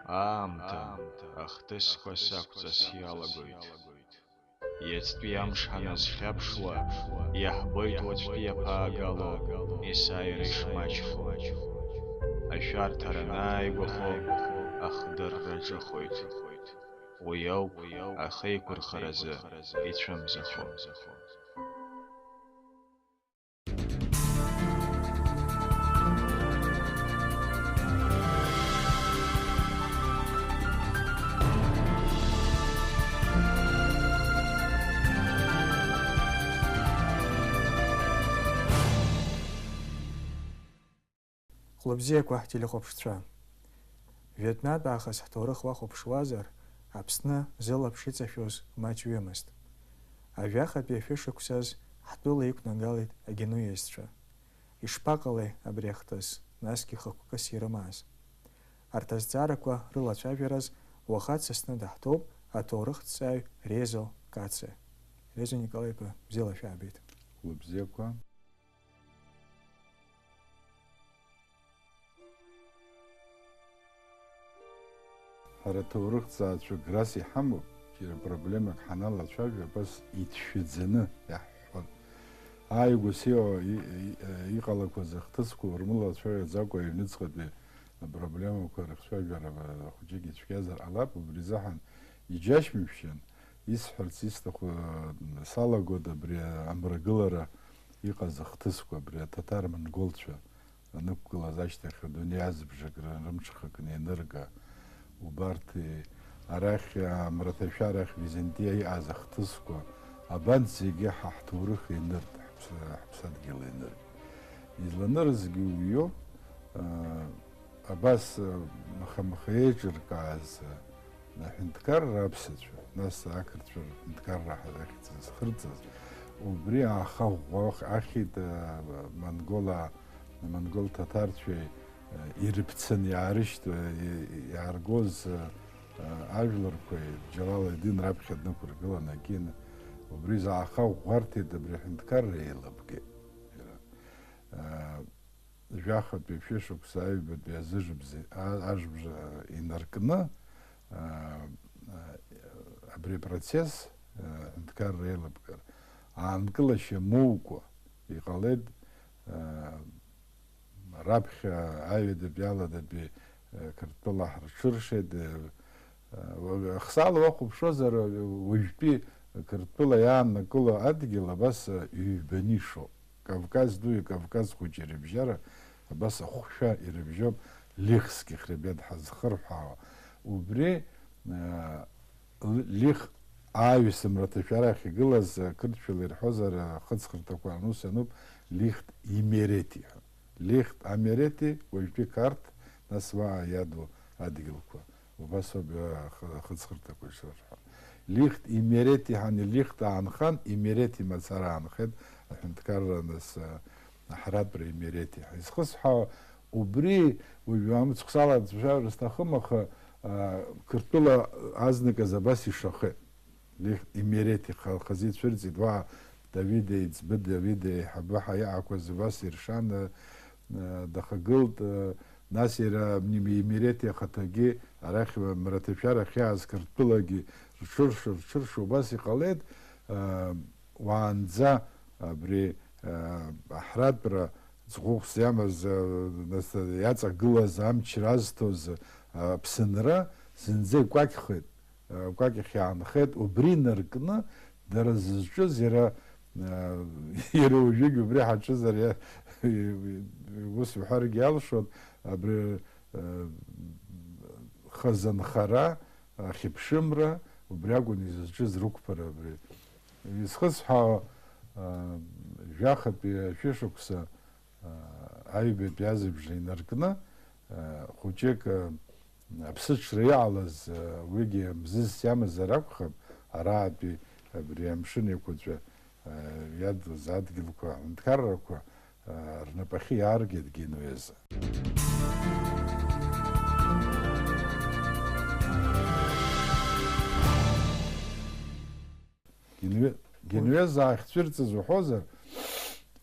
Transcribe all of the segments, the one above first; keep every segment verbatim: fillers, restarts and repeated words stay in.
Аамҭа ахҭысқәа сақәҵас иалагоит. Иацтәи амш ҳаназхьаԥшуа, иаҳбоит уаҵәтәи иаԥаагало есааира ишмаҷхо. Ашәарҭара анааигәахо, ахдырра ҿыхоит. Уи ауп ахеиқәырхаразы ицәымзахо. Хәлыбзиақәа ҳтелехәаԥшцәа. Жәытәнатә аахыс ҳҭоурых уахәаԥшуазар, Аԥсны зылаԥш иҵашәоз маҷҩымызт. Ажәахатәи ашәышықәсаз ҳтәыла иқәнагалеит агенуезцәа. Ишԥаҟалеи абри ахҭыс, насгьы хықәкыс ирымаз? Арҭ азҵаарақәа рылацәажәараз уаха дсасны даҳҭоуп аҭоурыхҭҵааҩ Резо Кациа. Резо Николаи-иԥа, бзиала шәаабеит. Хәлыбзиақәа. Ҳара аҭоурыхҭҵааҩцәа грас иҳамоуп, џьара проблемак ҳаналацәажәо, абас иҭшәаӡаны иаҳҳәон. Ааигәас иҟоу, и-, и-, иҟалақәаз ахҭысқәа урмылацәажәаӡакәа, аҩныҵҟатәи апроблемақәа рыхцәажәара хәыҷык ицәгьазар ҟалап, убри азыҳәан иџьашьмышьҭын, исҳәарц исҭаху, салагоит абри амрагылара иҟаз ахҭысқәа, абри аҭаҭар-монголцәа анықәгылаз ашьҭахь, адунеи азбжак рымҽхакны ианырга, убарҭ, арахь, амраҭашәарахь Византиа иҟаз ахҭысқәа, абанҭ зегьы ҳа ҳҭоурых инырт, ҳԥс-, ҳԥсадгьыл инырт. Изланырызгьы уиоуп, а, абас, а, маха-маха еиҿыркааз, а, аҳәынҭқарра аԥсацәа, нас ақырҭцәа рҳәынҭқарра ҳа-, ахьӡ зхырҵаз, убри ааха ӷәӷәа ахьит, а, монголаа, амонгол ҭаҭарцәеи, а, ирыԥцаны иаарышьҭ-, и-, иааргоз, а, а, ажәларқәеи Џьалал-ед-Дин раԥхьа днықәыргылан, акин, убри изы ааха ӷәӷәа арҭеит, абри аҳәынҭқарра еилабгеит. Иара, а, жәахатәи шәышықәса аҩбатәи азыжәбзиа, а-, ажәбжа инаркны, а, а, абри апроцесс, а, аҳәынҭқарра еилыбгар, аанкылашьа мукәа иҟалеит, а, раԥхьа аҩадатәи аладатәи, а, Қырҭтәыла ҳрыҽыршеит, а, а, ахсаала уахәаԥшуазар, уажәтәи Қырҭтәыла иааннакыло адгьыл абас, а, ҩбаны ишоуп. Кавказ дуи Кавказ хәыҷи рыбжьара абас ахәшәа ирыбжьоуп, Лихск ихребет ҳазхырҳәаауа. Убри, а, Л-, Лих аҩыс амраҭашәарахь игылаз, а, қырҭшәала ирҳәозар, а, хыҵхырҭақәа анус иануп, Лихт Имерети ҳәа. Лихт Амерети, уажәтәи Қарҭ, нас уа иаду адгьылқәа. Убас ауп, а, хы-, ахыҵхырҭақәа ишырҳәо. Лихт Имерети ҳәа, Лихт аанхан, Имерети мацара аанхеит, аҳәынҭқарра нас, а, аҳратәра Имерети ҳәа. Изхысҳәаауа, убри уажәы амыцхә салацәажәар сҭахым, аха, а, Қырҭтәыла азныказ абас ишахеит. Лихт Имерети ха-, хазы ицәырҵит, уа Давид еиҵбы, Давид еиҳабы ҳәа иаақәаз убас иршан, а, дахагылт, а, Нас иара Имерети ахаҭагьы арахь мраҭашәарахь иааз Қырҭтәылагьы рҽыршо, рҽыршо убас иҟалеит, аа, уаанӡа абри, аа, аҳратәра ӡӷәыхәс иамаз, аа, нас иаҵагылаз амч разҭоз, аа, Аԥсынра зынӡа икәакьхеит. Кәакь ахь иаанхеит, убри инаркны, дара зызҿыз, иара, иара уажәыгь убри ҳаҿызар, иа-, ус уҳәаргьы алшон, абри, хазы анхара, ахьыԥшымра, убри акәын изызҿыз рықәԥара абри. Изхысҳәаауа, жәахатәи ашәышықәса, аҩбатәи азыбжа инаркны, хәыҷык, аԥсыҽра иҟалаз, уигьы мзызс иамазар акәхап, араатәи абри амшын еиқәаҵәа иадыз адгьылқәа, аҳәынҭқаррақәа рнапахьы иааргеит Генуеза. Генуе-, Генуеза ахьцәырҵыз уҳәозар,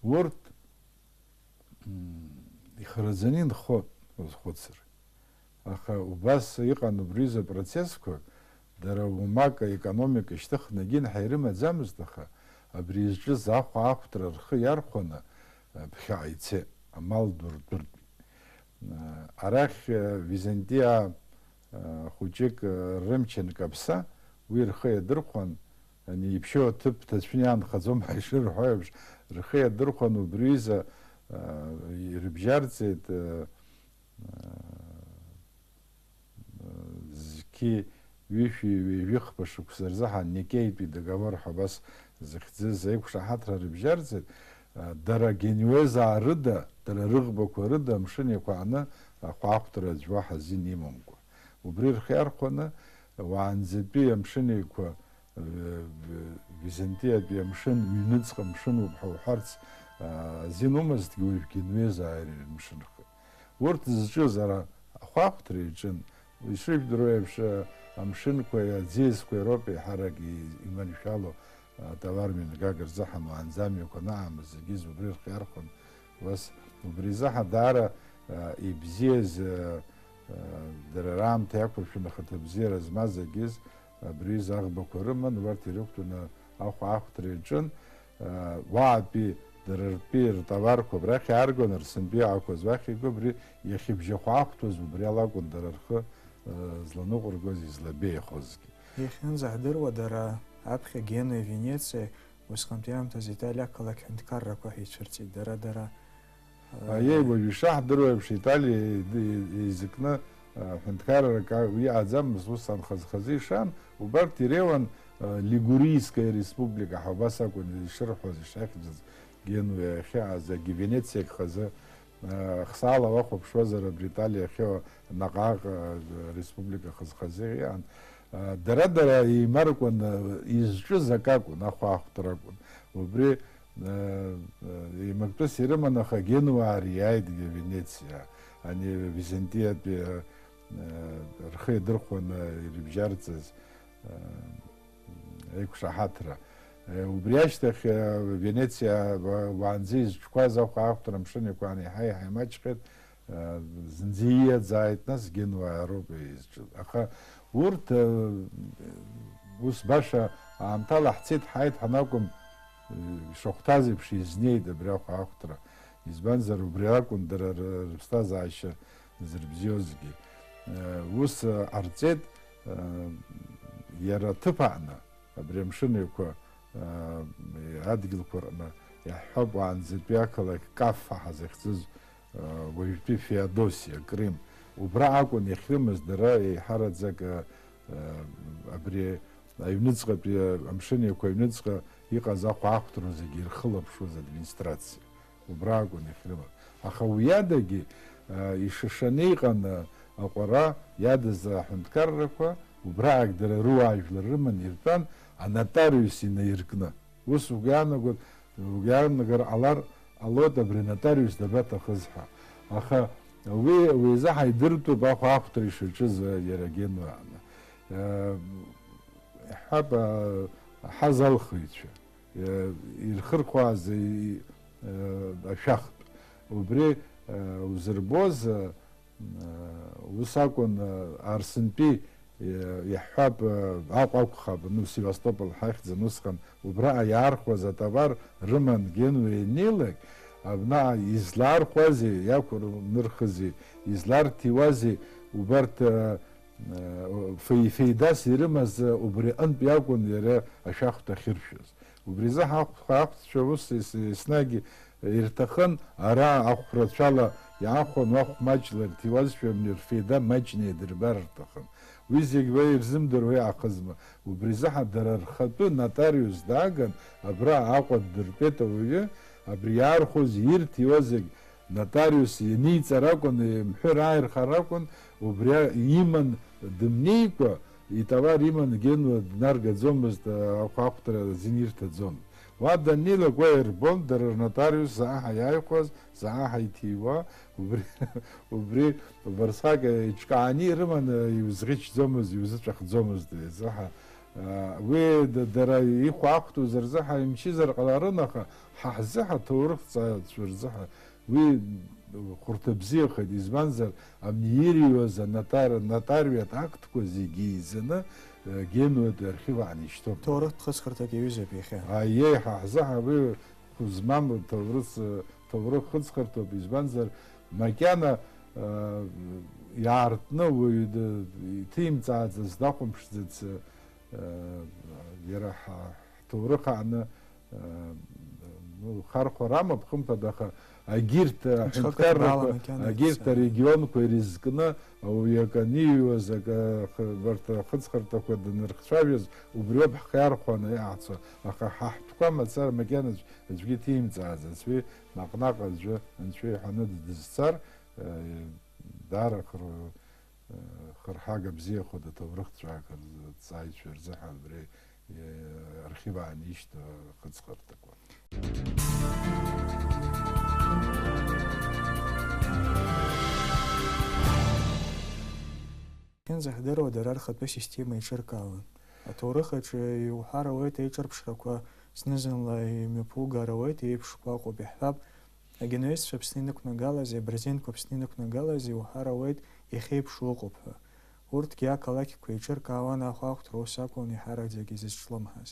урҭ, м, ихараӡаны инхон, узхәыцыр. Аха убас иҟан убри рзы процессқәак, дара уамак аекономика шьҭыхны егьынҳа ирымаӡамызт, аха абри изҿыз ахәаахәҭра рхы иархәаны, ԥхьаҟа ицеит, амал ду рдыртәеит. Арахь, Византиаа, хәыҷык, рымч анкаԥса, уи рхы иадырхәан, ани иԥшьоу аҭыԥ ҭацәны иаанхаӡом ҳәа ишырҳәо еиԥш, рхы иадырхәан убри аҩыза, ирыбжьарҵеит, зқьи ҩышәи ҩажәихԥа шықәса рзы ҳаннекеитәи договор ҳәа абас зыхьӡыз аиқәшаҳаҭра рыбжьарҵеит, дара Генуезаа рыда, дара рыӷбақәа рыда амшын еиқәааны ахәаахәҭра аӡә уаҳа азин имамкәа. Убри рхы иархәаны, уаанӡатәи амшын еиқәа, Византиатәи амшын ҩныҵҟа мшынуп ҳәа уҳәарц азин умазҭгьы, уажә Генуезаа ирымшынхеит. Урҭ зҿыз ара ахәаахәҭра иаҿын. Ишыжәдыруа еиԥш, амшынқәеи аӡиасқәеи роуп еиҳарак и-, иманшәало атовар мҩаныгага рзыҳәан уаанӡа амҩақәа анаамыз, зегьы убри рхы иархәон. Ус, убри изыҳәа даара, а, ибзиаз, а, а, дара раамҭа иақәыршәаны ахаҭабзиара змаз агьыз, абри аҩыза аӷбақәа рыман, урҭ ирықәтәаны ахәаахәҭра иаҿын, а, уаатәи дара ртәи ртоварқәа абрахь иааргон, Арсынтәи иаақәыз уахь игон, абри иахьыбжьахәаахәҭуаз убри ала акәын дара рхы, а, зланыҟәыргоз, излабеиахозгьы. Иахьынӡаҳдыруа, дара аԥхьа Генуеи Венециеи, усҟантәи аамҭазы Италиа ақалақь ҳәынҭқаррақәа ҳәа ицәырҵит, дара, дара, Аиеи, уажә ишаҳдыруа еиԥш, Италиа еизакны, а, ҳәынҭқаррак а-, иҟаӡамызт, ус анхаз-хазы ишан, убарҭ иреиуан, а, Лигурийская республика ҳәа убас акәын ишырҳәоз, ишахьӡыз, Генуа иахьыҟаз, егьи Венециагь хазы, а, хсаала уахәаԥшуазар, абри Италиа иахьыҟоу наҟ-ааҟ, а, республика хаз-хазы иҟан. А, дара-дара еимаркуан, а, изҿыз акы акәын, ахәаахәҭра акәын. Убри Э, э, еимактәыс ирыман, аха Генуаа иааит Венециа, ани Византиатәи, э, э, рхы иадырхәаны ирыбжьарҵаз, э, еиқәшаҳаҭра. Э, убри ашьҭахь, э, Венециа уа-, уаанӡа изҿқәаз ахәаахәҭра амшын еиқәаан еиҳа-еиҳа имаҷхеит, зынӡа ииаӡааит, нас Генуаа роуп изҿыз. Аха урҭ, э, ус баша аамҭала ҳцеит, ҳааит ҳанакәым, э, ишахәҭаз еиԥш изнеит абри ахәаахәҭра. Избанзар, убри акәын дара ры-, рыԥсҭазаашьа зырбзиоузгьы. Э, ус, э, ҟарҵеит, э, иара аҭыԥ аҟны. Абри амшын еиқәа, аа, адгьылқәа рҟны иаҳҳәап, уаанӡатәи ақалақь Каффа ҳәа захьӡыз, аа, уажәтәи Феодосиа, Крым. Убра акәын иахьрымаз дара еиҳараӡак, аа, абри аҩныҵҟатәи амшын еиқәа аҩныҵҟа иҟаз ахәаахәҭра зегьы ирхылаԥшуаз администрациа. Убра акәын иахьрымаз. Аха уи адагьы, а, ишышаны иҟан, а, аҟәара иадыз аҳәынҭқаррақәа, убраак дара руаажәлар рыман иртәан, анотариус инаиркны. Ус угәы иаанагон, угәы иаанагар ҟалар ҟалоит абри анотариус дабаҭахыз ҳәа. Аха уи, уи изы ҳаидыртәуп ахәаахәҭра ишаҿыз, а, иара Генуа аҟны. А, иаҳҳәап, а, аҳазалхыҩцәа. Ирхырхәааз, и-, ашәахтә. Убри, узырбоз, ус акәын, Арсынтәи, иаҳҳәап, Аҟәа акәхап, ну, Севастополь ҳахьӡын усҟан, убраҟа иаархәаз атовар рыман Генуа ианнеилак, абна излаархәазеи, иақәырнырхызи, изларҭиуазеи, убарҭ, феи-, феидас ирымаз убри аҟынтә иакәын иара ашәахтә ахьыршәыз. Убри азы ҳахә-, ҳахәцәа ус ес-, еснагь ирҭахын, ара ахә рацәала иаахәон, уахә маҷла ирҭиуазшәа, рфеида маҷны идырбар рҭахын. Уи зегь уаҩ ирзымдыруа иаахызма? Убри азы ҳа-, дара рхатәы нотариус дааган, абра Аҟәа ддыртәеит ауаҩы, абри иаархәоз, ирҭиуа зегь нотариус ианиҵар акәын, имҳәыр ааирхар акәын, убри иман дымнеикәа, итовар иман Генуа днаргаӡомызт, ахәаахәҭра азин ирҭаӡомызт. Уа даннеилак уа ирбон, дара рнотариус заҟа иааихәаз, заҟа иҭиуа, убри, убри убарсҟак иҿкааны ирыманы иузӷьычӡомызт, иузыҵәахӡомызт, заҟа. Уи д-, дара ихәаахәҭоз рзыҳәа имчызар ҟаларын, аха ҳа ҳзыҳәа, аҭоурыхҭҵааҩцәа рзыҳәа, уи Хәарҭа бзиахеит, избанзар, абни ирыҩуаз анотар-, нотариат актқәа зегьы еизаны, э, Генуатәи архив аан ишьҭоуп. Ҭоурыхтә хыҵхырҭак иаҩызоуп иахьа. Аиеи, ҳа ҳзы ҳа уи хәы змам ҭоурых, ҭоурых хыҵхырҭоуп, избанзар, макьана, э, иаартны уаҩы д-, иҭимҵааӡац, дахәамԥшӡац, э, иара ҳа-, ҳҭоурых ааны, э, ну, хархәара амоуп, хымԥада, аха агьырҭ, э, Ҽхакы аҳәынҭқаррақәа, рбаала макьана агьырҭ иацы. Арегионқәа ирызкны, ауаҩы акы аниҩуаз, акы, х-, убарҭ ахыҵхырҭақәа данырхцәажәоз, убриоуп ҳхы иархәаны иҟаҳҵо. Аха ҳа ҳтәқәа мацара макьана аӡә-, аӡәгьы иҭимҵааӡац, уи наҟ-наҟ аӡәы анцәа иҳәаны дызцар, э, даара хыр-, э, хырҳага бзиахоит аҭоурыхҭҵааҩцәа рзы, ҵааҩцәа рзы ҳәа убри, э, архив аан ишьҭоу ахыҵхырҭақәа. Иахьынӡаҳдыруа дара рхатәы система еиҿыркаауан. Аҭоурых аҿы иуҳәар ауеит, аиҿырԥшрақәа зны-зынла имҩаԥугар ауеит, еиԥшқәа ыҟоуп, иаҳҳәап, агенуезцәа Аԥсны инықәнагалази абырзенқәа Аԥсны инықәнагалази иуҳәар ауеит, иахьеиԥшу ыҟоуп ҳәа. Урҭгьы ақалақьқәа еиҿыркаауан, ахәаахәҭра ус акәын иҳараӡак изызҿлымҳаз.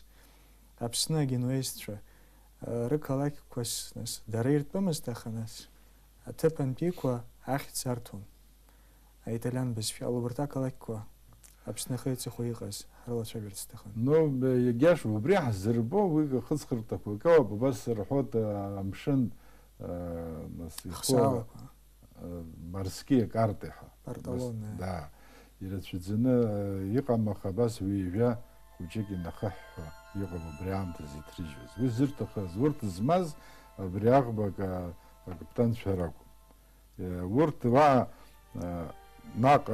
Аԥсны агенуезцәа, э, рықалақьқәа с-, нас, дара иртәымызт, аха нас, аҭыԥантәиқәа ахьӡ арҭон. Аиталиан бызшәала убарҭ ақалақьқәа Аԥсны ахы иҵыхәа иҟаз ҳрылацәажәарц сҭахын. Ну, б-, иагьашоуп, убри ҳзырбо, уи ахыҵхырҭақәа икауп, убас рҳәоит, а, амшын, а, нас, иху, Хсаалақәа. А, морские карты ҳәа. Порталон, Убас, э. Да. Ирацәаӡаны, а, иҟам, аха абас ҩажәа хәыҷык инахыҳәҳәо иҟоуп убри аамҭазы иҭрыжьуаз. Уи зырҭахыз, урҭ змаз абри аӷбак, а, акаԥданцәа ракәын. Урҭ уа, наҟ,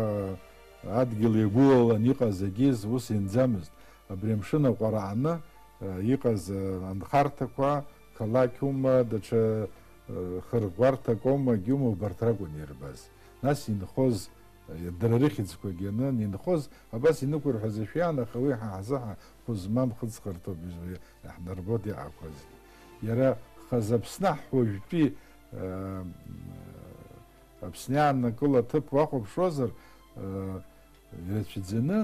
адгьыл иагәылалан иҟаз агьыз ус ианӡамызт. Абри амшын аҟәара аҟны иҟаз анхарҭақәа, қалақьума, даҽа хырӷәӷәарҭак аума, агьума, убарҭ ракәын ирбаз. Нас инхоз, дара рыхьӡқәагьы анын инхоз, абас инықәырҳәаз ашәиан, аха уи ҳа ҳзы ҳа хәы змам хыҵхырҭоуп, уи иаҳнарбоит иҟақәазгьы. Иара хазы Аԥсны ҳуаҩтәи Аԥсны иааннакыло аҭыԥ уахәаԥшуазар, ирацәаӡаны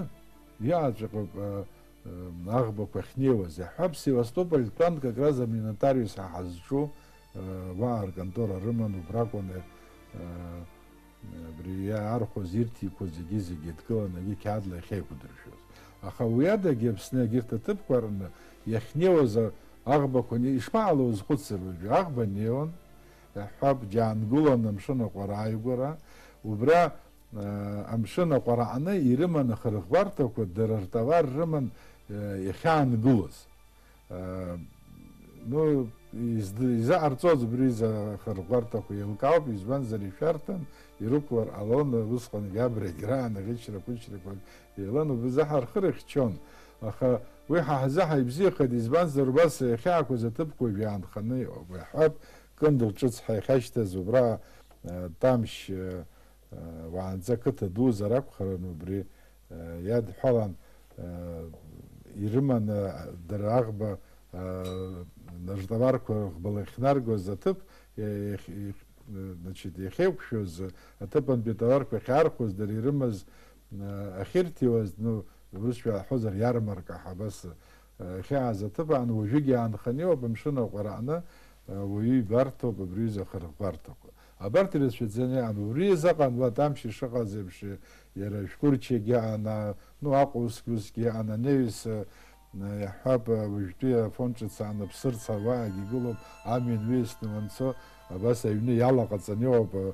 иаҵәахуп аӷбақәа ахьнеиуаз. Иаҳҳәап, Севастопольтәан как раз абри анотариус ҳа ҳазҿу, уаа рконтора рыман, убракәын, абри иаархәоз, ирҭиқәоз зегьы-зегьы еидкыланы, егьи қьаадла иахьеиқәдыршәоз. Аха уи адагьы Аԥсны егьырҭ аҭыԥқәа рҟны иахьнеиуаз аӷбақәа не-, ишԥаҟало узхәыцыр уажәы? Аӷба неиуан, иаҳҳәап, џьаангылон амшын аҟәара ааигәара, убра, э, амшын аҟәара аҟны ирыман ахырӷәӷәарҭақәа, дара ртовар рыман, э, иахьаангылоз. Э, ну, изд-, изаҟарҵоз убри изы ахырӷәӷәарҭақәа еилкаауп, избанзар, ишәарҭан, ирықәлар ҟалон, усҟангьы абрагьраан аӷьычра-қәычрақәа еилан, убри азы ҳа рхы рыхьчон. Аха уи ҳа ҳзы ҳаибзиахеит, избанзар, убас иахьаақәыз аҭыԥқәа уажә иаанханы иҟоуп. Иаҳҳәап, Кындыл ҿыц ҳәа ихьашьҭаз убра, э, Тамшь, э, э, уаанӡа қыҭа дуӡӡа ракәхарын, убри, э, иадҳәалан, э, ирыманы, э, дара аӷба, э, ртоварқәа ӷбала иахьнаргоз аҭыԥ, э, иахь-, иахь-, э, значит, иахьеиқәшәоз, аҭыԥантәи атоварқәа ахьаархәоз, дара ирымаз, э, ахьырҭиуаз, ну, урысшәа ҳҳәозар, иармарка ҳәа абас, э, ахьааз аҭыԥ аан, уажәыгь иаанханы иҟоуп, амшын аҟәара аҟны, э, уаҩы ибарҭоуп абри аҩыза ахырӷәӷәарҭақәа. Абарҭ ирацәаӡаны иҟан, убри азыҟан уа Тамшь ишыҟаз еиԥш, иара Шәқәырчиагьы аҟан, а, ну, Аҟәа усгьы усгьы иҟан, анеҩс, э, иаҳҳәап, э, уажәтәи Афон ҿыц аан Аԥсырц ауаагьы гылоуп, амҩан ҩеисны уанцо, абас аҩны иалаҟаҵаны иҟоуп, э,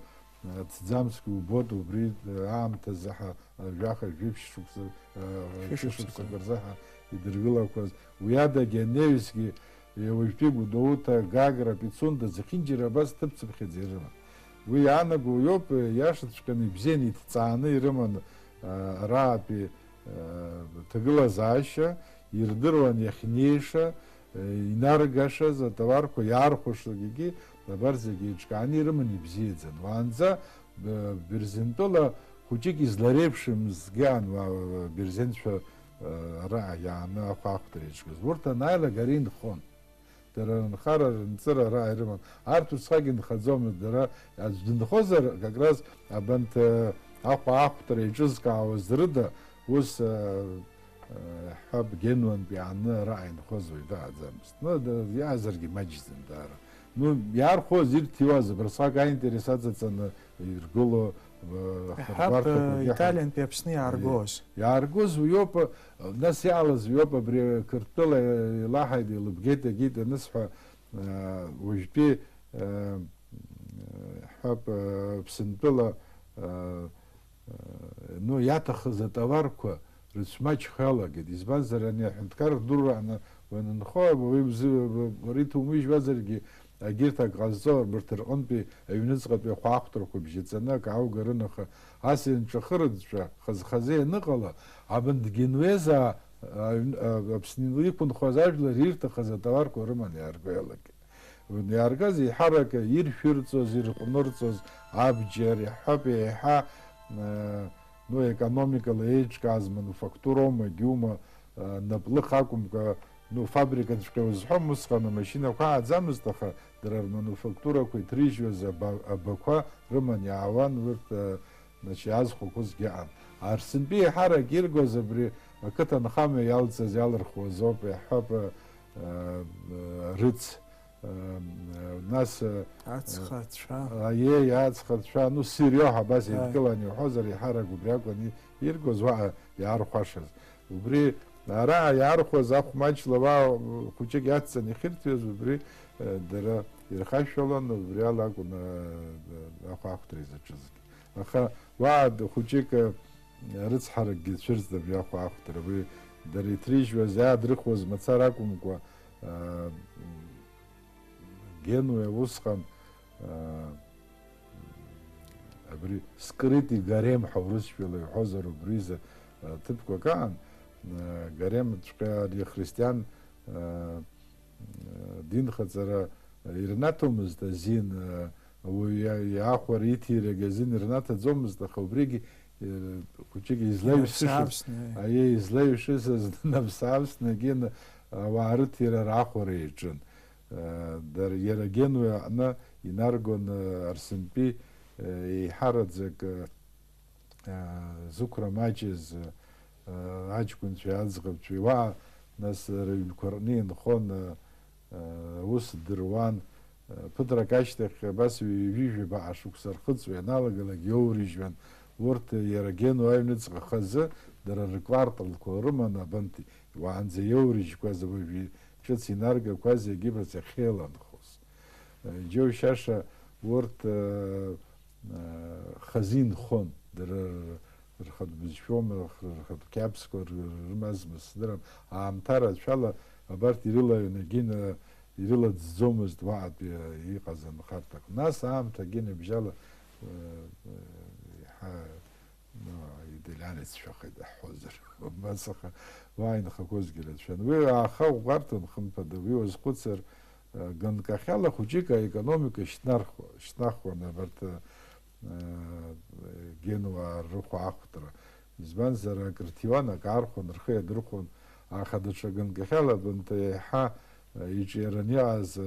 Ҭӡамцгьы убоит, убри аамҭазы ҳа, жәаха, жәиԥшь шықәса, э, Шәышықәсақәа. Шәышықәсақәа рзы ҳа идыргылақәаз. Уи адагьы анаҩсгьы, э, уажәтәи Гәдоуҭа, Гагра, Пицунда зехьынџьара абас ҭыԥцыԥхьаӡа ирыман. Уи иаанаго уиоуп, э, иашаҵәҟьаны ибзианы иҭҵааны ирыман, э, араатәи ҭагылазаашьа ирдыруан иахьнеиша, инаргашаз атоварқәа иаархәашагьы абарҭ зегьы еиҿкааны ирыман ибзиаӡан. Уаанӡа, б-, Бырзентәыла хәыҷык излареиԥшымзгьы аан, уа, уа, Бырзентцәа, ара иааны ахәаахәҭра иаҿгаз. Урҭ анааилак ара инхон. Дара рынхара, рынҵыра араҟа ирымам. Арҭ усҟак инхаӡомызт, дара аӡә дынхозар, как раз абанҭ, э, Аҟәа ахәҭара еиҿызкаауаз рыда, ус, э, э, ҳәап, Генуантә иааны араҟа инхоз уаҩ дыҟаӡамызт. Ну, да, иаазаргьы маҷӡан даара. Ну, иаархәоз, ирҭиуаз, абырсҟак аинтерес аҵаҵаны иргыло, э, Иаҳҳәап, ахырбарҭақәагьы ҳа-, Италиантәи Аԥсны иааргоз. Иааргоз уиоуп, нас иаалаз уиоуп, абри Қырҭтәыла еилаҳаит, еилыбгеит, агеит анысҳәа, э, уажәтәи, э, ҳәап, э, Аԥсынтәыла, э, э, ну, иаҭахыз атоварқәа рыцәмаҷха иалагеит. Избанзар, ани аҳәынҭқар рдуррааны уанынхо, уи узы-, уара иҭумыжьуазаргьы, егьырҭ ак ҟазҵо, абарҭ рҟынтәи аҩныҵҟатәи ахәаахәҭрақәа бжьаҵаны акы ааугарын, аха ас ианҿахырыҵәҵәа хаз-хазы ианыҟала, абанҭ Генуезаа, аҩн-, а-, Аԥсны иқәынхоз ажәлар ирҭахыз атоварқәа рыманы иаарго иалагеит. Иааргаз еиҳарак иршәырҵоз, ирҟәнырҵоз абџьар, иаҳҳәап, еиҳа, э, ну, економикала еиҿкааз мануфактуроума, егьиума, э, наплых акәымкәа, ну, фабрикаҵәҟьа узҳәом, усҟан амашьынақәа ааӡамызт, аха дара рмануфактурақәа иҭрыжьуаз аба-, абақәа рыман иаауан урҭ, э, значит, иаазхәақәозгьы ыҟан. Арсынтәи еиҳарак иргоз абри ақыҭанхамҩа иалҵыз, иалырхуаз ауп, иаҳҳәап, э, э, рыц, э, э, нас, э, Ацхацәа. Аиеи, ацхацәа, ну, сириоҳ абас Аи. Еидкылан иуҳәозар, еиҳарак убри акәын и-, иргоз, уаҟа иаархәашаз. Убри, ара иаархәаз ахә маҷла уа хәыҷык иацҵаны ихьырҭиуаз, убри, э, дара ирхашәалон, убри ала акәын, э, ахәаахәҭра изаҿызгьы. Аха уа хәыҷык, э, рыцҳаракгьы цәырҵт абри ахәаахәҭра. Уи дара иҭрыжьуаз, иаадрыхуаз мацара акәымкәа, э, Генуа усҟан, э, абри скрытый гарем ҳәа урысшәала иҳәозар, убризы, э, ҭыԥқәак аан, э, гаремҵәҟьа ари христиан, э, динхаҵара ирнаҭомызт азин, э, уаҩ иа-, иаахәара иҭирагь азин ирнаҭаӡомызт, аха убригьы, э, хәыҷык излаҩсышаз, Инавсаавсны, аиеи, излаҩсышаз инавсаавсны егьин ауаа рыҭира раахәара иаҿын. Э, дара, иара Генуа аҟны инаргон, э, Арсынтәи, э, еиҳараӡак, э, зықәра маҷыз, аҷкәынцәеи аӡӷабцәеи уаҟа, нас, рыҩнқәа рҟны инхон, аус дыруан. Ԥыҭрак ашьҭахь, абас ҩажәижәаба ашықәса рхыҵуа ианалагалак иоурыжьуан. Урҭ иара Генуа аҩныҵҟа хазы дара ркварталқәа рыман, абанҭ уаанӡа иоурыжьқәаз, уажә ҿыц инаргақәаз егьи рацәахьеиланхоз. Џьоушьаша урҭ, хазы инхон, дара рхатә бызшәоума, рхатә қьабзқәа рымазма, сыздырам, аамҭа рацәала абарҭ ирылаҩын, егьин, ирылаӡӡомызт уаҟатәи иҟаз анхарҭақәа. Нас аамҭа егьин ибжьала, еиҳа, ну, италианеццәахеит ҳҳәозар. Убас аха уа инхақәозгьы рацәан. Уи ааха ӷәӷәарҭан, хымԥада, уи уазхәыцыр, ганкахьала хәыҷык аекономика шьҭнархуа-, шьҭнахуан абарҭ, Генуа рыхәа ахәҭра. Избанзар, акыр ҭиуан, акы аархәон, рхы иадырхәон, аха даҽа ганкахьала абанҭ еиҳа иҿиараны иҟаз,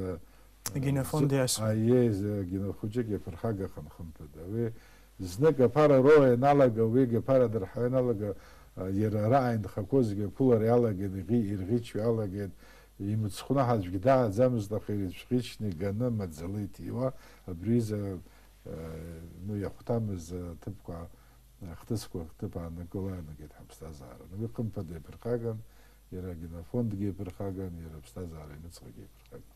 Генофонд иасуан. Аиеи, геноф хәыҷык иаԥырхагахан, хымԥада. Уи знык аԥара роуа ианалага, уигь аԥара дырҳауа ианалага, иара араҟа инхақәозгьы ақәылара иалагеит, иӷьи-, ирӷьычҩы иалагеит, имыцхәны аӡәгьы дааӡамызт, аха ирыцәӷьычны иганы маӡала иҭиуа, абри изы, э, ну, иахәҭамыз аҭыԥқәа, ахҭысқәа, ахҭыԥ ааннакыла иаанагеит ҳаԥсҭазаара. Уи хымԥада иаԥырхаган, иара агенофондгьы иаԥырхаган, иара аԥсҭазаара аҩныҵҟагьы иаԥырхаган.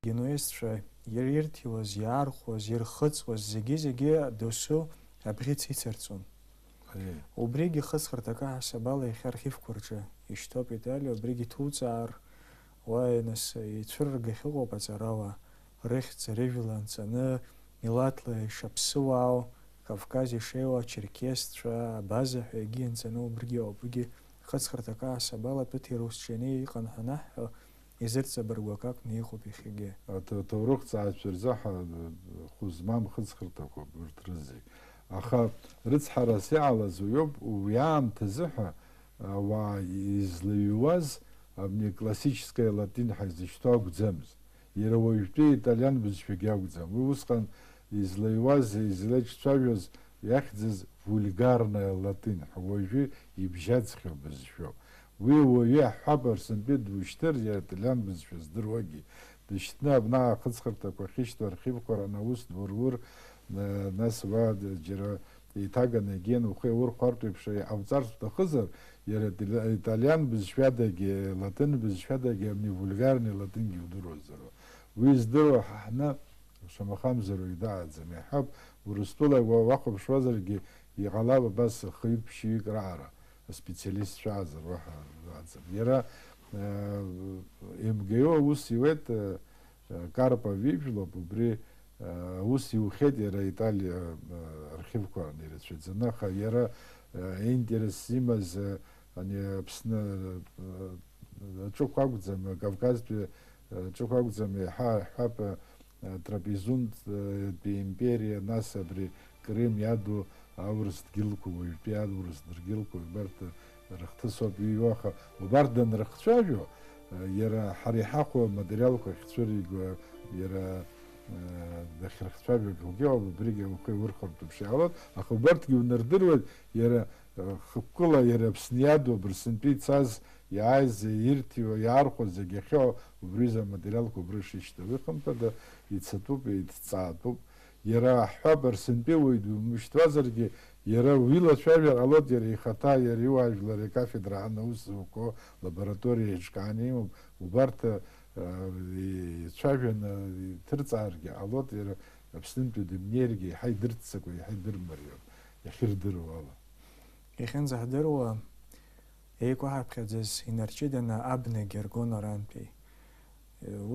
Генуезцәа ирирҭиуаз, иаархәоз, ирхыҵуаз зегьы-зегьы досу абӷьыц ицырҵон. Аиеи. Убригьы хыҵхырҭак аҳасабала иахьа архивқәа рҿы ишьҭоуп Италиа, убригьы ҭуҵаар, уа, нас, ицәырыргахьоуп аҵарауаа, рыхьӡ, рыжәла анҵаны, милаҭла ишаԥсыуаау, Кавказ ишеиуа ачерқьесцәа, абаза ҳәа егьи ианҵаны убригьы ауп. Уигьы хыҵхырҭак аҳасабала Тәыҭа Ерусҭ иҟан ҳәа анаҳҳәо, изырҵабыргуа акакәны иҟоуп иахьагьы. Аҭ-, аҭоурыхҭҵааҩцәа рзы ҳа-, хәы змам хыҵхырҭақәоуп урҭ рызегь. Аха рыцҳарас иҟалаз уиоуп, уи аамҭазы ҳәа ауаа излаҩуаз абни классическое латин ҳәа изышьҭоу акәӡамызт. Иара уажәтәи италиан бызшәагьы акәӡам. Уи усҟан излаҩуаз, излеиҿцәажәоз, иахьӡыз вульгарное латин ҳәа, уажәы ибжьаӡхьоу бызшәоуп. Уи уаҩы аҳәап Арсынтәи душьҭыр, иара италиан бызшәа здыруагьы дышьҭны абна ахыҵхырҭақәа ахьышьҭоу архивқәа ран аус дурур, э, нас уа д-, џьара еиҭаганы егьин ухы иаурхәартә еиԥш иҟауҵарц уҭахызар, иара итали-, италиан бызшәадагьы, латын бызшәадагьы абни вульгарный латынгьы удыруазароуп. Уи здыруа ҳа ҳны, шамахамзар уаҩ дааӡам. Иаҳҳәап, Урыстәыла уа-, уахәаԥшуазаргьы иҟалап абас хҩык-ԥшьҩык раара, аспециалистцәа аазар уаҳа дааӡам. Иара, э, М Г О аус иуеит, э, Карпов ижәлоуп, убри, э, аус иухьеит иара Италиа, э, архивқәа ирацәаӡаны, аха иара, э, интерес имаз, э, ани Аԥсны, э, аҿықә акәӡам, Кавказтәи, э, аҿықә акәӡам, еиҳа ҳҳәап, э, Трапезундтәи империа, нас абри Крым иаду аурыс дгьылқәа, уажәтәи аурыс дыргьылқәа, убарҭ рыхҭыс ауп иҩуа, аха убарҭ данрыхцәажәо, иара ҳара иҳахәо аматериалқәа ахьцәыриго, иара, э, дахьрыхцәажәогьы ауп, убригьы ауп, иурхәартә еиԥш иҟалоит, аха убарҭгьы унардыруеит, иара, э, хықәкыла иара Аԥсны иаду, Аԥсынтәи ицаз, иааиз, ирҭиуа, иаархәо зегь ахьыҟоу, убри рзы аматериалқәа убра ишышьҭоу. Уи хымԥада ицатәуп, иҭҵаатәуп. Иара аҳҳәап, Арсынтәи уаҩ думышьҭуазаргьы, иара уилацәажәар ҟалоит, иара ихаҭа, иара иуаажәлар икафедра анаус зуқәо лабораториа еиҿкааны имоуп, убарҭ, а, ицәажәаны иҭырҵааргьы ҟалоит, иара Аԥснынтәи дымнеиргьы еиҳа идырццакуа, еиҳа идырмариоуп, иахьырдыруа ала. Иахьынӡаҳдыруа, еиқәаҳаԥхьаӡаз инарҷыданы абнагьы ргон арантәи.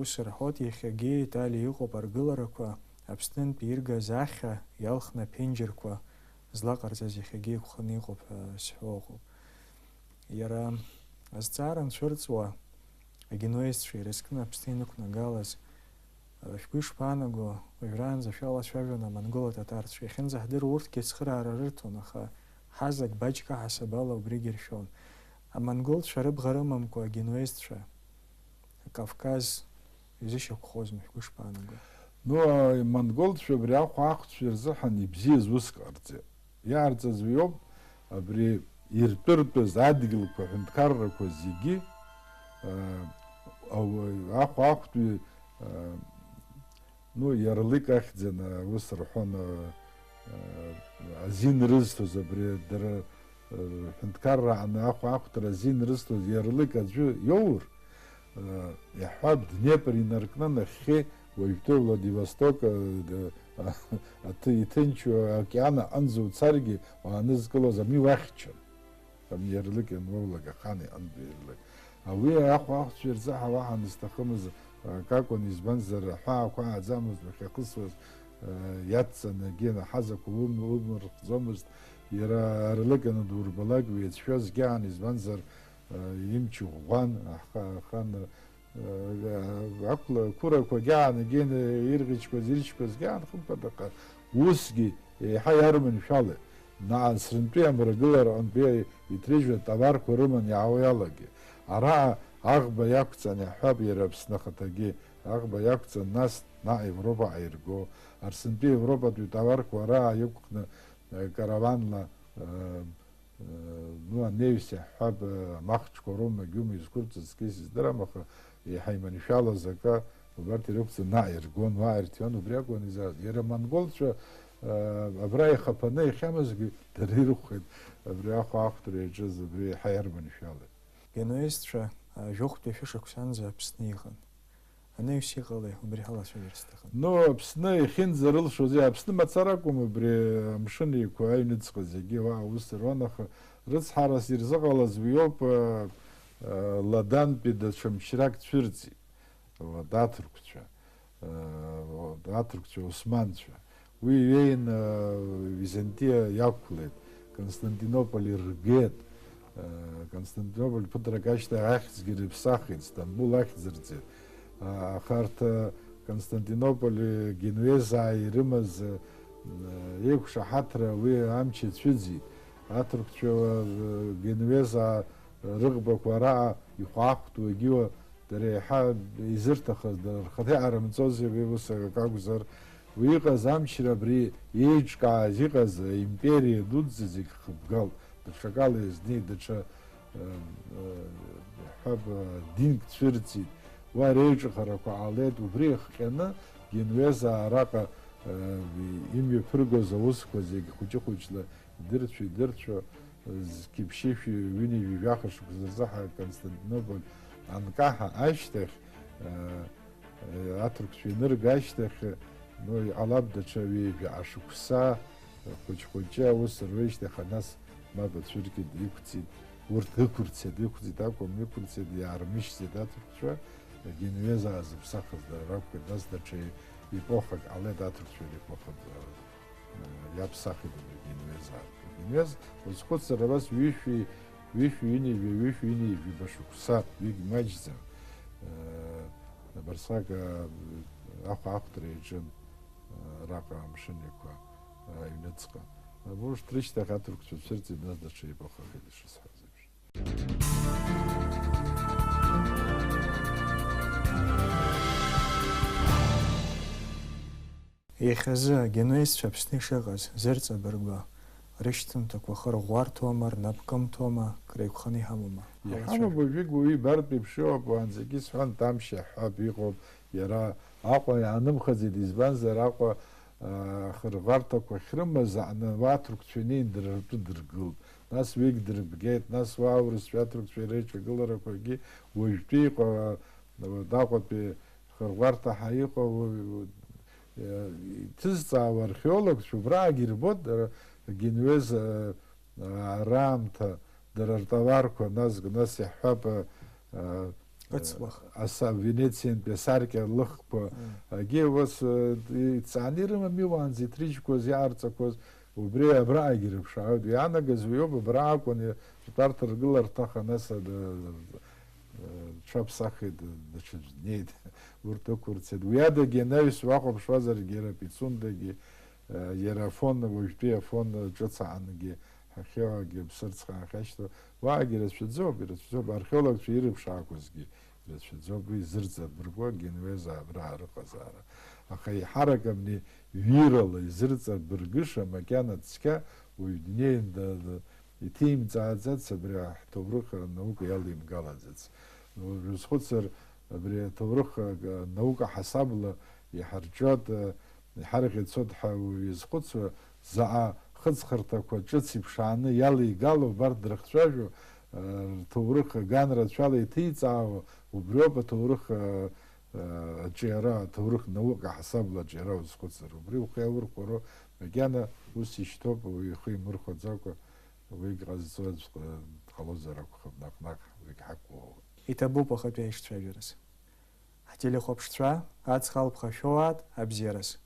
Ус рҳәоит, иахьагьы Италиа иҟоуп аргыларақәа, Аԥснынтәи иргаз ахьа иалхны аԥенџьырқәа злаҟарҵаз иахьагьы еиқәханы иҟоуп ҳәа сҳәо ыҟоуп. Иара азҵаара анцәырҵуа, агенуезцәа ирызкны Аԥсны инықәнагалаз, шәгәы ишԥаанаго, уажәраанӡа шәалацәажәон амонголо-татарцәа, иахьынӡаҳдыруа урҭгьы ацхыраара рырҭон, аха ҳазак Баџька аҳасабала убригьы ршәон. Амонголцәа рыбӷа рымамкәа агенуезцәа Кавказ изышьақәхозма, шәгәы шԥаанаго? Ну, амонголцәа абри ахәаахәҭцәа ирзыҳәан ибзиаз уск ҟарҵеит. Иаарҵаз уи ауп, абри иртәыртәыз адгьылқәа, аҳәынҭқаррақәа зегьы, а, ауаҩ ахәаахәтәи, а, ну, иарлык ахьӡаны ус рҳәон, а, а, азин рызҭоз абри дара, а, рҳәынҭқарра аҟны ахәаахәҭра азин рызҭоз иарлык аӡәы иоур, а, иаҳҳәап, Днепр инаркны нахьхьи уажәтәи Владивосток, а, д-, а, аҭы-, иҭынчу аокеан аҟынӡа уцаргьы, уаанызкылоз ами уахьчон. Ами иарлык иануоулак ахан иҟантәи иарлык. Уи ахәаахәҭцәа ирзаҳауа ҳанысҭахымыз, а, акакәын, избанзар, аҳәаақәа ааӡамызт уахьахысуаз, а, иацҵаны, егьи анаҳазақәа лым-, лымырхӡомызт, иара арлык анадурбалак уеицәшәозгьы аан, избанзар, а, имч ӷәӷәан, аха-, ахан, Ақәла-, қәырақәагьы аанагены ирӷьычқәаз, иршьқәазгьы аан, хымԥада, аха усгьы еиҳа иарманшәалеит. Насрынтәи амрагылараҟынтәи иҭрыжьуа товарқәа рыман иаауа иалагеит. Араҟа аӷба иақәҵан, иаҳҳәап, иара Аԥсны ахаҭагьы аӷба иақәҵан, нас наҟ Европаҟа ирго. Арсынтәи Европатәи товарқәа ара иқәкны, э, караванла, э, Э, ну, анеҩс иаҳҳәап, э, амахҽқәа роума, џьума изқәырҵаз цқьа исыздырам, аха еиҳа иманшәалаз акы, убарҭ ирықәҵаны наҟ иргон, уаҟа ирҭиуан, убри акәын изааз. Иара амонголцәа, э, абра ихаԥаны иахьамазгьы, дара ирыхәеит, абри ахәаахәҭра иаҿыз, абри еиҳа иарманшәалеит. Генуезцәа, а, жәохәтәи шәышықәсанӡа Аԥсны иҟан. Анаҩс иҟалеи, убри ҳалацәажәар сҭахын. Ну, Аԥсны иахьынӡарылшози, Аԥсны мацара акәым, убри Амшын Еиқәа аҩныҵҟа зегьы уа аус руан, аха рыцҳарас ирзыҟалаз уиоуп, э, э, Ладантәи даҽа мчрак цәырҵит, уа, аҭырқәцәа, э, уа, аҭырқәцәа, османцәа. Уи ҩеин, э, Византиа иақәлеит, Константинополь иргеит, э, Константинополь ԥыҭрак ашьҭахь ахьӡгьы рыԥсахит, Стамбул ахьӡ рҵеит. А, аха арҭ, э, Константинополи Генуезааи ирымаз, э, Еиқәшаҳаҭра уи амч ицәыӡит. Аҭырқәцәа, э, Генуезаа рыӷбақәа араҟа ихәаахәҭуагьы дара еиҳа изырҭахыз, дара рхаҭа иҟарымҵозеи, уи ус акы акәзар, уи иҟаз амчра абри еиҿкааз иҟаз аимпериа дуӡӡа зегь хыбгалт, даҽакала иазнеит, даҽа, э, э, ҳәап, э, динк цәырҵит, уа реиҿыхарақәа ҟалеит, убри ихҟьаны Генуезаа араҟа, э, имҩаԥыргоз аусқәа зегь хәыҷы-хәыҷла идырцәо, идырцәо, зқьи ԥшьышәи ҩынҩажәи жәаха шықәса рзы ҳа Константинополь анкаҳа ашьҭахь, э, э, аҭырқәцәа инырга ашьҭахь, ну, иҟалап даҽа ҩажәа ашықәса, хәыҷ-хәыҷы аус руеижьҭеи аха нас мап ацәыркит, иқәҵит, урҭ ықәырцеит, иқәҵит акәым, иқәырцеит, иаармышьцеит аҭырқәцәа, Генуезаа зыԥсахыз дара ракәхеит, нас даҽа епохак ҟалеит аҭырқәцәа репоха, э, иаԥсахит абри Генуезаа. Генуез, узхәыцыр, абас ҩышәи, ҩышәи ҩынҩажәи, ҩышәи ҩынҩажәи ба шықәса, ҩык маҷӡам, э, абарсҟак, э, ахәаахәҭра иаҿын. Араҟа амшын еиқәа аҩныҵҟа. Урҭ рышьҭахь аҭырқәцәа цәырҵит, нас даҽа епохак ишысҳәаз еиԥш. Иахьазы агенуезцәа Аԥсны ишыҟаз зырҵабыргуа, рышьҭымҭақәа хырӷәӷәарҭоума, рнапкымҭоума, креиқәханы иҳамоума? Иҳамоуп, уажәыгь уаҩы ибартә еиԥш иҟоуп, уаанӡагьы исҳәон, Тамшьа ҳәа иҟоуп, иара Аҟәа иаанымхаӡеит, избанзар, Аҟәа, аа, ахырӷәӷәарҭақәа ахьрымаз аҟны аҭырқәцәа инеин дара ртәы дыргылт. Нас уигь дырбгеит, нас уа аурысцәа аҭырқәцәа реиҿагыларақәагьы уажәтәи иҟоу, аа, Аҟәатәи ахырӷәӷәарҭа ҳәа иҟоу, уу, иҭызҵаауа археологцәа убраагьы ирбоит, дара Генуез, аа, раамҭа, дара ртоварқәа, нас, нас иаҳҳәап, аа, Ыцлах. Аса-, Венециантәи асаркьа лыхқәа, Мм. Агьи ус, э, иҵааны ирымами уаанӡа иҭрыжьқәаз, иаарҵақәаз, убри абраҟагьы ирыԥшаауеит. Иаанагаз уи ауп, абра акәын, и-, ртәарҭа ргыларҭаха, нас, э, д-, э, рҽаԥсахит, даҽаӡә днеит, урҭ ықәырцеит. Уи адагьы анаҩс уахәаԥшуазаргьы, иара Пицундагьы, э, иара Афон, уажәтәи Афон ҿыц аҟынгьы, Ҳахьеиуагьы аԥсырӡ хаахьашьҭоу уаагьы ирацәаӡоуп, ирацәаӡоуп, археологцәа ирыԥшаақәазгьы ирацәаӡоуп, уи зырҵабыргуа Генуезаа абра рыҟазаара. Аха еиҳарак абни ҩырала изырҵабыргыша макьана цқьа уаҩ днеин да-, да-, иҭимҵааӡац, абри аҳҭоурых анаука иалимгалаӡац. Уажәы узхәыцыр, абри аҭоурых, а, наука ҳасабла иҳарҿиоит, а, иҳарӷьацоит ҳәа уаҩы изхәыцуа, заҟа хыҵхырҭақәа ҿыц иԥшааны иалеигало, убарҭ дрыхцәажәо, а, рҭоурых аган рацәала иҭиҵаауа, убриоуп аҭоурых, а, а, аҿиара, аҭоурых наука ҳасабла аҿиара узхәыцыр. Убри ухы иаурхәароуп, макьана ус ишьҭоуп, уаҩы ихы имырхәаӡакәа, уигь ҟазҵо аӡә дҟа-, дҟалозар акәхап, наҟ-наҟ уигь ҳақәгәыӷуеит. Иҭабуп ахатәи аишцәажәараз. Ҳтелехәаԥшцәа, аҵх алԥха шәоуааит, абзиараз!